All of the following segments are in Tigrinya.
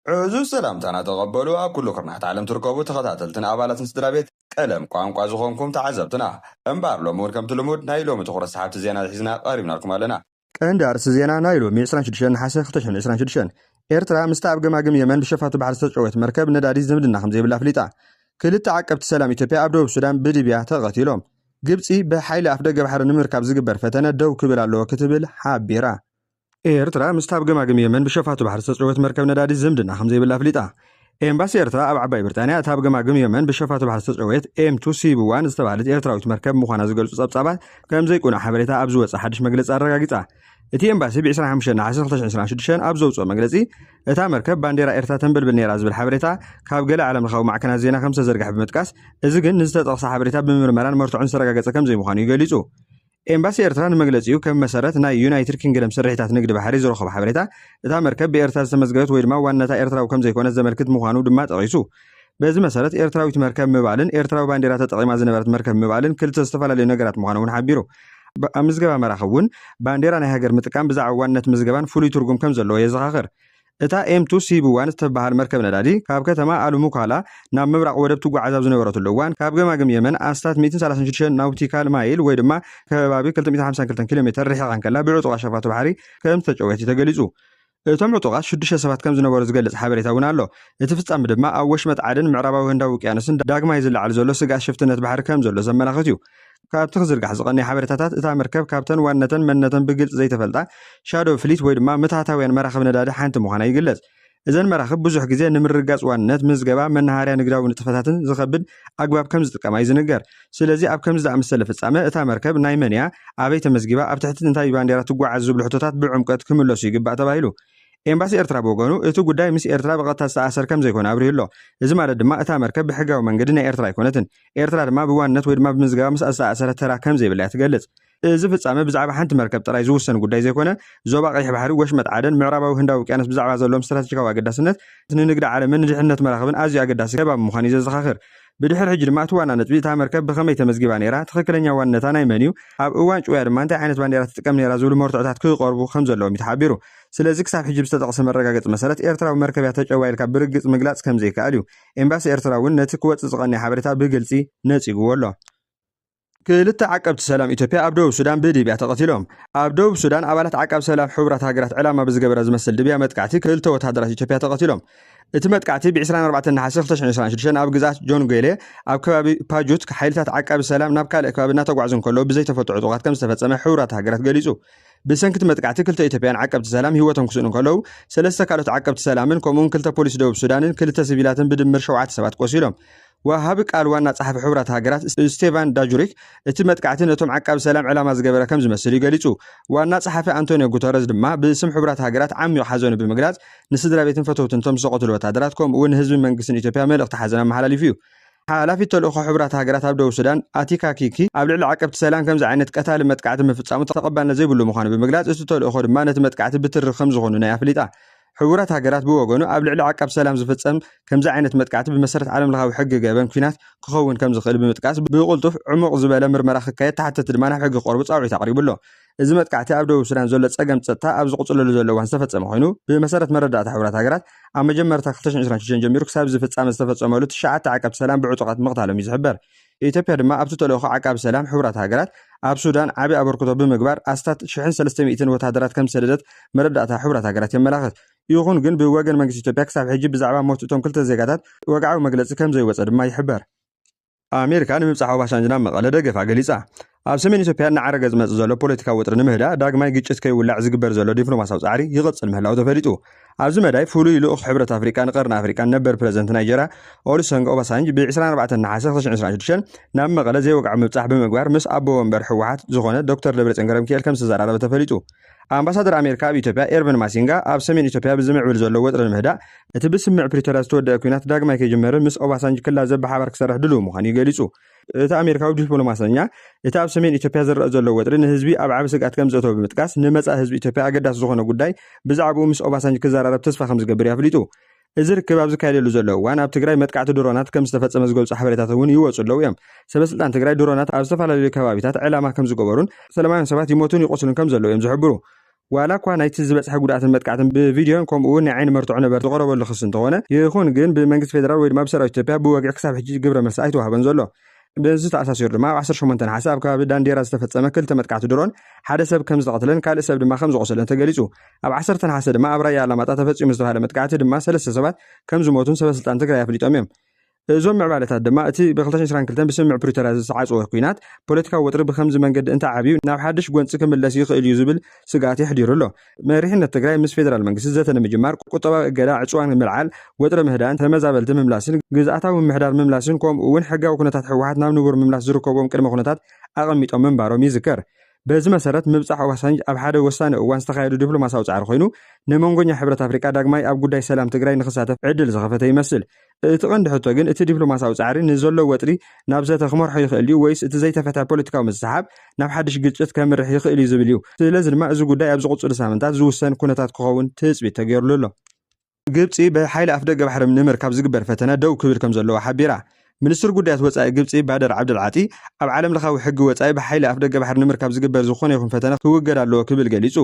ዕዙዝ ሰላምታና ተቐበሉ። ኣብ ኩሉ ኩርናዓት ዓለም ትርከቡ ተኸታተልትን ኣባላትን ስድራ ቤት ቀለም ቋንቋ ዝኾንኩም ተዓዘብትና። እምበኣር ሎሚ እውን ከምቲ ልሙድ ናይ ሎሚ ትኹረት ሰሓብቲ ዜና ሒዝና ቀሪብናልኩም ኣለና። ቀንዲ ኣርእስቲ ዜና ናይ ሎሚ ዕስራን ሽዱሽተን ነሓሰ ክልተ ሽሕን ዕስራን ሽዱሽተን። ኤርትራ ምስታ ኣብ ገማግም የመን ብሸፋቱ ባሕሪ ዝተጨወየት መርከብ ነዳዲ ዝምድና ከም ዘይብላ ኣፍሊጣ። ክልተ ዓቀብቲ ሰላም ኢትዮጵያ ኣብ ደቡብ ሱዳን ብሊብያ ተቐቲሎም። ግብጺ ብሓይሊ ኣፍ ደገ ባሕሪ ንምርካብ ዝግበር ፈተነ ደው ክብል ኣለዎ ክትብል ሓቢራ። ኤርትራ ምስታ ኣብ ገማግም የመን ብሸፋቱ ባሕሪ ዝተጨወየት መርከብ ነዳዲ ዝምድና ከም ዘይብላ ኣፍሊጣ። ኤምባሲ ኤርትራ ኣብ ዓባይ ብሪጣንያ እታ ኣብ ገማግም የመን ብሸፋቱ ባሕሪ ዝተጨወየት ኤም ቱ ሲብ ዋን ዝተባህለት ኤርትራዊት መርከብ ምዃና ዝገልጹ ጸብጻባት ከም ዘይቅኑዕ ሓበሬታ ኣብ ዝወጸ ሓድሽ መግለጺ ኣረጋጊጻ። እቲ ኤምባሲ ብ ዕስራን ሓሙሽተን ነሓሰ ክልተ ሽሕን ዕስራን ሽዱሽተን ኣብ ዘውጽኦ መግለጺ፣ እታ መርከብ ባንዴራ ኤርትራ ተንበልብል ነይራ ዝብል ሓበሬታ ካብ ገለ ዓለምለኻዊ ማዕከናት ዜና ከም ዝተዘርግሐ ብምጥቃስ፣ እዚ ግን ንዝተጠቕሰ ሓበሬታ ብምርመራን መርትዖን ዝተረጋገጸ ከም ዘይምዃኑ እዩ ገሊጹ። ኤምባሲ ኤርትራ ንመግለጺኡ ከም መሰረት ናይ ዩናይትድ ኪንግደም ስርሒታት ንግዲ ባሕሪ ዝረኸቦ ሓበሬታ፣ እታ መርከብ ብኤርትራ ዝተመዝገበት ወይ ድማ ዋንነታ ኤርትራዊ ከም ዘይኮነት ዘመልክት ምዃኑ ድማ ጠቒሱ። በዚ መሰረት ኤርትራዊት መርከብ ምባልን ኤርትራዊ ባንዴራ ተጠቒማ ዝነበረት መርከብ ምባልን ክልተ ዝተፈላለዩ ነገራት ምዃኑ እውን ሓቢሩ። ብ-፣ ኣብ ምዝገባ መራኽብ እውን ባንዴራ ናይ ሃገር ምጥቃም ብዛዕባ ዋንነት ምዝገባን ፍሉይ ትርጉም ከም ዘለዎ የዘኻኽር። እታ ኤም ቱ ሲብ ዋን እትበሃል መርከብ ነዳዲ ካብ ከተማ ኣሉሙካላ ናብ ምብራቕ ወደብ ትጓዓዝ ኣብ ዝነበረትሉ እዋን፣ ካብ ገማግም የመን ኣስታት ሚእትን ሰላሳን ሽዱሽተን ናውቲካል ማይል ወይ ድማ ከባቢ ክልተ ሚእትን ሓምሳን ክልተን ኪሎ ሜተር ርሒቓ እንከላ፣ ብዕጡቓት ሸፋቱ ባሕሪ ከም ዝተጨወየት እዩ ተገሊጹ። እቶም ዕጡቓት ሽዱሽተ ሰባት ከም ዝነበሩ ዝገልጽ ሓበሬታ እውን ኣሎ። እቲ ፍጻመ ድማ ኣብ ወሽመጥ ዓደን ምዕራባዊ ህንዳዊ ውቅያኖስን ዳግማይ ዝለዓል ዘሎ ስግኣት ሽፍትነት ባሕሪ ከም ዘሎ ዘመላኽት እዩ። ካብቲ ክዝርጋሕ ዝቐነየ ሓበሬታታት፣ እታ መርከብ ካብተን ዋንነተን መንነተን ብግልጺ ዘይተፈልጣ ሻዶ ፍሊት ወይ ድማ ምትሃታውያን መራኽብ ነዳዲ ሓንቲ ምዃና ይግለጽ። እዘን መራኽብ ብዙሕ ግዜ ንምርግጋጽ ዋንነት፣ ምዝገባ፣ መናሃርያ ንግዳዊ ንጥፈታትን ዝኸብድ ኣግባብ ከም ዝጥቀማ እዩ ዝንገር። ስለዚ ኣብ ከምዚ ዝኣመሰለ ፍጻመ እታ መርከብ ናይ መን እያ፣ ኣበይ ተመዝጊባ፣ ኣብ ትሕቲ እንታይ ባንዴራ ትጓዓዝ ዝብሉ ሕቶታት ብዕምቀት ክምለሱ ይግባእ ተባሂሉ። ኤምባሲ ኤርትራ ብወገኑ፣ እቲ ጉዳይ ምስ ኤርትራ ብቐጥታ ዝተኣሰር ከም ዘይኮነ ኣብሪሁ ኣሎ። እዚ ማለት ድማ እታ መርከብ ብሕጋዊ መንገዲ ናይ ኤርትራ ኣይኮነትን። ኤርትራ ድማ ብዋንነት ወይ ድማ ብምዝገባ ምስኣ ዝተኣሰረ ተራ ከም ዘይብላ እያ ትገልጽ። እዚ ፍጻመ ብዛዕባ ሓንቲ መርከብ ጥራይ ዝውሰን ጉዳይ ዘይኮነ፣ ዞባ ቀይሕ ባሕሪ፣ ወሽመጥ ዓደን ምዕራባዊ ህንዳዊ ውቅያኖስ ብዛዕባ ዘለዎም ስትራቴጂካዊ ኣገዳስነት፣ ንንግዲ ዓለምን ንድሕነት መራኽብን ኣዝዩ ኣገዳሲ ከባቢ ምዃኑ እዩ ዘዘኻኽር። ብድሕሪ ሕጂ ድማ እቲ ዋና ነጥቢ፣ እታ መርከብ ብኸመይ ተመዝጊባ ነይራ፣ ትኽክለኛ ዋንነታ ናይ መን እዩ፣ ኣብ እዋን ጭውያ ድማ እንታይ ዓይነት ባንዴራ ትጥቀም ነይራ ዝብሉ መርትዖታት ክቐርቡ ከም ዘለዎም እዩ ተሓቢሩ። ስለዚ ክሳብ ሕጂ ብዝተጠቕሰ መረጋገጺ መሰረት፣ ኤርትራዊ መርከብ እያ ተጨውያ ኢልካ ብርግጽ ምግላጽ ከም ዘይከኣል እዩ። ኤምባሲ ኤርትራ እውን ነቲ ክወጽእ ዝቐነየ ሓበሬታ ብግልጺ ነጺግዎ ኣሎ። ክልተ ዓቀብቲ ሰላም ኢትዮጵያ ኣብ ደቡብ ሱዳን ብሊብያ ተቐቲሎም። ኣብ ደቡብ ሱዳን ኣባላት ዓቃብ ሰላም ሕቡራት ሃገራት ዕላማ ብዝገበረ ዝመስል ድብያ መጥቃዕቲ ክልተ ወተሃደራት ኢትዮጵያ ተቐቲሎም። እቲ መጥቃዕቲ ብ ዕስራን ኣርባዕተን ነሓሰ ክልተ ሽሕን ዕስራን ሽዱሽተን ኣብ ግዝኣት ጆንጌሌ ኣብ ከባቢ ፓጁት ሓይልታት ዓቃቢ ሰላም ናብ ካልእ ከባቢ እናተጓዕዙ እንከለዉ ብዘይተፈልጡ ዕጡቓት ከም ዝተፈጸመ ሕቡራት ሃገራት ገሊጹ። ብሰንኪ እቲ መጥቃዕቲ ክልተ ኢትዮጵያውያን ዓቀብቲ ሰላም ህይወቶም ክስእኑ እንከለዉ፣ ሰለስተ ካልኦት ዓቀብቲ ሰላምን ከምኡውን ክልተ ፖሊስ ደቡብ ሱዳንን ክልተ ሲቪላትን ብድምር ሸውዓተ ሰባት ቆሲሎም። ወሃቢ ቃል ዋና ጸሓፊ ሕቡራት ሃገራት ስቴቫን ዳጁሪክ፣ እቲ መጥቃዕቲ ነቶም ዓቃቢ ሰላም ዕላማ ዝገበረ ከም ዝመስል እዩ ገሊጹ። ዋና ጸሓፊ ኣንቶኒዮ ጉተረዝ ድማ ብስም ሕቡራት ሃገራት ዓሚቕ ሓዘኑ ብምግላጽ፣ ንስድራ ቤትን ፈተውትን እቶም ዝተቐትሉ ወታደራት ከምኡ እውን ንህዝብን መንግስትን ኢትዮጵያ መልእኽቲ ሓዘን ኣመሓላሊፉ እዩ። ሓላፊ ተልእኾ ሕቡራት ሃገራት ኣብ ደቡብ ሱዳን ኣቲካ ኪኪ፣ ኣብ ልዕሊ ዓቀብቲ ሰላም ከምዚ ዓይነት ቀታሊ መጥቃዕቲ ምፍጻሙ ተቐባልነት ዘይብሉ ምዃኑ ብምግላጽ፣ እቲ ተልእኾ ድማ ነቲ መጥቃዕቲ ብትሪ ከም ዝኾኑ ናይ ኣፍሊጣ። ሕቡራት ሃገራት ብወገኑ፣ ኣብ ልዕሊ ዓቃብ ሰላም ዝፍጸም ከምዚ ዓይነት መጥቃዕቲ ብመሰረት ዓለምለኻዊ ሕጊ ገበን ኲናት ክኸውን ከም ዝኽእል ብምጥቃስ፣ ብቕልጡፍ ዕሙቕ ዝበለ ምርመራ ክካየድ፣ ተሓተትቲ ድማ ናብ ሕጊ ክቐርቡ ጻውዒት ኣቕሪቡ ኣሎ። እዚ መጥቃዕቲ ኣብ ደቡብ ሱዳን ዘሎ ጸገም ጸጥታ ኣብ ዝቕጽለሉ ዘሎ እዋን ዝተፈጸመ ኮይኑ፣ ብመሰረት መረዳእታ ሕቡራት ሃገራት፣ ኣብ መጀመርታ ክልተ ሽሕን ዕስራን ሽዱሽተን ጀሚሩ ክሳብ ዝፍጻመ ዝተፈጸመሉ ትሽዓተ ዓቀብቲ ሰላም ብዕጡቓት ምቕታሎም እዩ ዝሕበር። ኢትዮጵያ ድማ ኣብቲ ተልእኾ ዓቃቢ ሰላም ሕቡራት ሃገራት ኣብ ሱዳን ዓቢ ኣበርክቶ ብምግባር ኣስታት ሽሕን ሰለስተ ሚእትን ወተሃደራት ከም ዝሰደደት መረዳእታ ሕቡራት ሃገራት የመላኽት። ይኹን ግን ብወገን መንግስቲ ኢትዮጵያ ክሳብ ሕጂ ብዛዕባ ሞት እቶም ክልተ ዜጋታት ወግዓዊ መግለጺ ከም ዘይወጸ ድማ ይሕበር። ኣሜሪካ ንምብጻሕ ኦባሳንጆ ናብ መቐለ ደገፋ ገሊጻ። ኣብ ሰሜን ኢትዮጵያ እናዓረገ ዝመጽእ ዘሎ ፖለቲካዊ ወጥሪ ንምህዳእ ዳግማይ ግጭት ከይውላዕ ዝግበር ዘሎ ዲፕሎማሲያዊ ጻዕሪ ይቕጽል ምህላው ተፈሊጡ። ኣብዚ መዳይ ፍሉይ ልኡኽ ሕብረት ኣፍሪቃ ንቀርኒ ኣፍሪቃን ነበር ፕረዚደንት ናይጀርያ ኦሉሰንገ ኦባሳንጅ ብ ዕስራን ኣርባዕተን ነሓሰ ክልተ ሽሕን ዕስራን ሽዱሽተን ናብ መቐለ ዘይወግዓዊ ምብጻሕ ብምግባር ምስ ኣቦ ወንበር ህወሓት ዝኾነ ዶክተር ደብረጽዮን ገብረሚካኤል ከም ዝተዘራረበ ተፈሊጡ። ኣምባሳደር ኣሜሪካ ኣብ ኢትዮጵያ ኤርቨን ማሲንጋ ኣብ ሰሜን ኢትዮጵያ ብዝምዕብል ዘሎ ወጥሪ ንምህዳእ እቲ ብስምምዕ ፕሪቶርያ ዝተወደአ ኲናት ዳግማይ ከይጅመርን ምስ ኦባሳንጅ ክላዘብ ብሓባር ክሰርሕ ድሉው ምዃኑ እዩ ገሊጹ። እቲ ኣሜሪካዊ ዲፕሎማሰኛ፣ እቲ ኣብ ሰሜን ኢትዮጵያ ዝረአ ዘሎ ወጥሪ ንህዝቢ ኣብ ዓቢ ስግኣት ከም ዘእተወ ብምጥቃስ፣ ንመጻኢ ህዝቢ ኢትዮጵያ ኣገዳሲ ዝኾነ ጉዳይ ብዛዕባኡ ምስ ኦባሳንጅ ክዘራረብ ተስፋ ከም ዝገብር እዩ ኣፍሊጡ። እዚ ርክብ ኣብ ዝካየደሉ ዘሎ እዋን፣ ኣብ ትግራይ መጥቃዕቲ ድሮናት ከም ዝተፈጸመ ዝገልጹ ሓበሬታት እውን ይወጹ ኣለዉ እዮም። ሰበስልጣን ትግራይ ድሮናት ኣብ ዝተፈላለዩ ከባቢታት ዕላማ ከም ዝገበሩን ሰላማውያን ሰባት ይሞቱን ይቖስሉን ከም ዘለዉ እዮም ዝሕብሩ። ዋላ እኳ ናይቲ ዝበፅሐ ጉድኣትን መጥቃዕትን ብቪድዮን ከምኡ እውን ናይ ዓይኒ መርትዖ ነበርቲ ዝቐረበሉ ክሲ እንተኾነ፣ ይኹን ግን ብመንግስቲ ፌደራል ወይ ድማ ብሰራዊት ኢትዮጵያ ብወግዒ ክሳብ ሕጂ ግብረ መልሲ ኣይተዋህበን ዘሎ። በዚ ተኣሳሲሩ ድማ ኣብ ዓሰርተ ሸሞንተ ነሓሰ ኣብ ከባቢ ዳንዴራ ዝተፈጸመ ክልተ መጥቃዕቲ ድሮን ሓደ ሰብ ከም ዝተቐትለን ካልእ ሰብ ድማ ከም ዝቖሰለን ተገሊጹ። ኣብ ዓሰርተ ነሓሰ ድማ ኣብ ራያ ኣላማጣ ተፈጺሙ ዝተባህለ መጥቃዕቲ ድማ ሰለስተ ሰባት ከም ዝሞቱን ሰበስልጣን ትግራይ ኣፍሊጦም እዮም። እዞም ምዕባለታት ድማ እቲ ብ ክልተ ሽሕን ዕስራን ክልተን ብስምምዕ ፕሪቶርያ ዝተዓጽወ ኲናት ፖለቲካዊ ወጥሪ ብኸምዚ መንገዲ እንተዓብዩ ናብ ሓድሽ ጎንጺ ክምለስ ይኽእል እዩ ዝብል ስግኣት የሕዲሩ ኣሎ። መሪሕነት ትግራይ ምስ ፌደራል መንግስቲ ዘተ ንምጅማር፣ ቁጠባዊ እገዳ፣ ዕጽዋን ምልዓል፣ ወጥሪ ምህዳን፣ ተመዛበልቲ ምምላስን ግዝኣታዊ ምምሕዳር ምምላስን ከምኡ እውን ሕጋዊ ኩነታት ህወሓት ናብ ንቡር ምምላስ ዝርከብዎም ቅድመ ኩነታት ኣቐሚጦም ምንባሮም ይዝከር። በዚ መሰረት ምብጻሕ ኦባሳንጅ ኣብ ሓደ ወሳኒ እዋን ዝተኻየዱ ዲፕሎማሲያዊ ጻዕሪ ኮይኑ፣ ንመንጎኛ ሕብረት ኣፍሪቃ ዳግማይ ኣብ ጉዳይ ሰላም ትግራይ ንኽሳተፍ ዕድል ዝኸፈተ ይመስል። እቲ ቀንዲ ሕቶ ግን እቲ ዲፕሎማሲያዊ ጻዕሪ ንዘሎ ወጥሪ ናብ ዘተ ክመርሖ ይኽእል ድዩ ወይስ እቲ ዘይተፈትሐ ፖለቲካዊ ምስሕሓብ ናብ ሓድሽ ግጭት ከምርሕ ይኽእል እዩ ዝብል እዩ። ስለዚ ድማ እዚ ጉዳይ ኣብ ዝቕጽሉ ሳምንታት ዝውሰን ኩነታት ክኸውን ትጽቢት ተገይሩሉ ኣሎ። ግብጺ ብሓይሊ ኣፍደገ ባሕሪ ንምርካብ ዝግበር ፈተነ ደው ክብል ከም ዘለዎ ሓቢራ። ሚኒስትር ጉዳያት ወጻኢ ግብጺ ባደር ዓብደልዓጢ ኣብ ዓለም ለኻዊ ሕጊ ወጻኢ ብሓይሊ ኣፍደገ ባሕሪ ንምርካብ ዝግበር ዝኾነ ይኹን ፈተነ ክውገድ ኣለዎ ክብል ገሊጹ።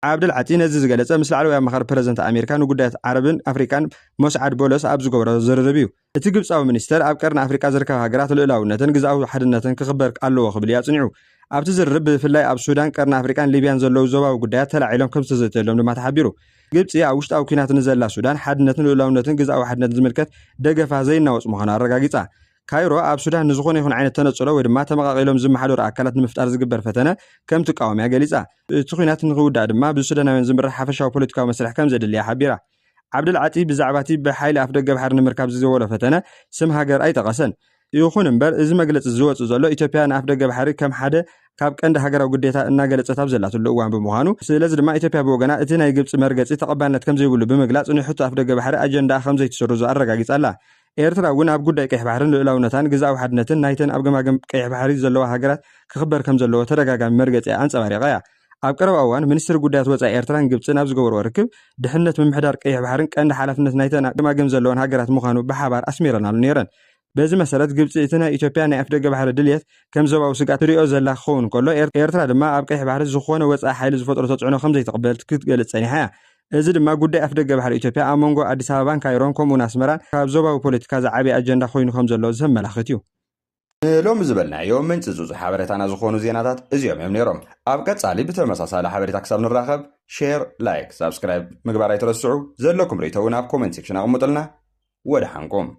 ዓብደልዓጢ ነዚ ዝገለጸ ምስ ላዕለዋይ ኣማኻሪ ፕረዚደንት ኣሜሪካ ንጉዳያት ዓረብን ኣፍሪቃን ሞስዓድ ቦሎስ ኣብ ዝገበሮ ዝርርብ እዩ። እቲ ግብጻዊ ሚኒስተር ኣብ ቀርኒ ኣፍሪቃ ዝርከባ ሃገራት ልኡላውነትን ግዝኣዊ ሓድነትን ክኽበር ኣለዎ ክብል እዩ ኣጽኒዑ። ኣብቲ ዝርርብ ብፍላይ ኣብ ሱዳን፣ ቀርኒ ኣፍሪቃን ሊብያን ዘለዉ ዞባዊ ጉዳያት ተላዒሎም ከም ዝተዘተየሎም ድማ ተሓቢሩ። ግብጺ ኣብ ውሽጣዊ ኲናት ንዘላ ሱዳን ሓድነትን ልኡላውነትን ግዝኣዊ ሓድነትን ዝምልከት ደገፋ ዘይናወጽ ምዃኑ ኣረጋጊጻ። ካይሮ ኣብ ሱዳን ንዝኾነ ይኹን ዓይነት ተነጽሎ ወይ ድማ ተመቓቒሎም ዝመሓደሩ ኣካላት ንምፍጣር ዝግበር ፈተነ ከም ትቃወም እያ ገሊጻ። እቲ ኲናት ንኽውዳእ ድማ ብሱዳናውያን ዝምራሕ ሓፈሻዊ ፖለቲካዊ መስርሕ ከም ዘድልያ ሓቢራ። ዓብደልዓጢ ብዛዕባ እቲ ብሓይሊ ኣፍደገ ባሕሪ ንምርካብ ዝዘወሎ ፈተነ ስም ሃገር ኣይጠቐሰን። ይኹን እምበር፣ እዚ መግለጺ ዝወጽእ ዘሎ ኢትዮጵያ ንኣፍደገ ባሕሪ ከም ሓደ ካብ ቀንዲ ሃገራዊ ግዴታ እናገለጸት ኣብ ዘላትሉ እዋን ብምዃኑ፣ ስለዚ ድማ ኢትዮጵያ ብወገና እቲ ናይ ግብጺ መርገጺ ተቐባልነት ከም ዘይብሉ ብምግላጽ ንሕቶ ኣፍደገ ባሕሪ ኣጀንዳኣ ከም ዘይትስርዞ ኣረጋጊጻ ኣላ። ኤርትራ እውን ኣብ ጉዳይ ቀይሕ ባሕርን ልኡላውነታን ግዝኣዊ ሓድነትን ናይተን ኣብ ገማግም ቀይሕ ባሕሪ ዘለዋ ሃገራት ክኽበር ከም ዘለዎ ተደጋጋሚ መርገጺኣ ኣንጸባሪቓ እያ። ኣብ ቀረባ እዋን ሚኒስትሪ ጉዳያት ወጻኢ ኤርትራን ግብጽን ኣብ ዝገበርዎ ርክብ፣ ድሕነት ምምሕዳር ቀይሕ ባሕርን ቀንዲ ሓላፍነት ናይተን ኣብ ገማግም ዘለወን ሃገራት ምዃኑ ብሓባር ኣስሚረናሉ ነይረን። በዚ መሰረት ግብጺ እቲ ናይ ኢትዮጵያ ናይ ኣፍደገ ባሕሪ ድልየት ከም ዞባዊ ስግኣት ትሪኦ ዘላ ክኸውን ከሎ፣ ኤር-፣ ኤርትራ ድማ ኣብ ቀይሕ ባሕሪ ዝኾነ ወጻኢ ሓይሊ ዝፈጥሮ ተጽዕኖ ከም ዘይትቕበል ክትገልጽ ጸኒሓ እያ። እዚ ድማ ጉዳይ ኣፍደገ ባሕሪ ኢትዮጵያ ኣብ መንጎ ኣዲስ ኣበባን ካይሮን ከምኡውን ኣስመራን ካብ ዞባዊ ፖለቲካ ዝዓበየ ኣጀንዳ ኮይኑ ከም ዘሎ ዘመላኽት እዩ። ንሎሚ ዝበልናዮ ምንጪ ዙዙ ሓበሬታና ዝኾኑ ዜናታት እዚኦም እዮም ነይሮም። ኣብ ቀጻሊ ብተመሳሳሊ ሓበሬታ ክሳብ ንራኸብ፣ ሼር፣ ላይክ፣ ሳብስክራይብ ምግባር ኣይትረስዑ። ዘለኩም ርእይቶ እውን ኣብ ኮመንት ሴክሽን ኣቕምጡልና። ወደ ሓንኩም።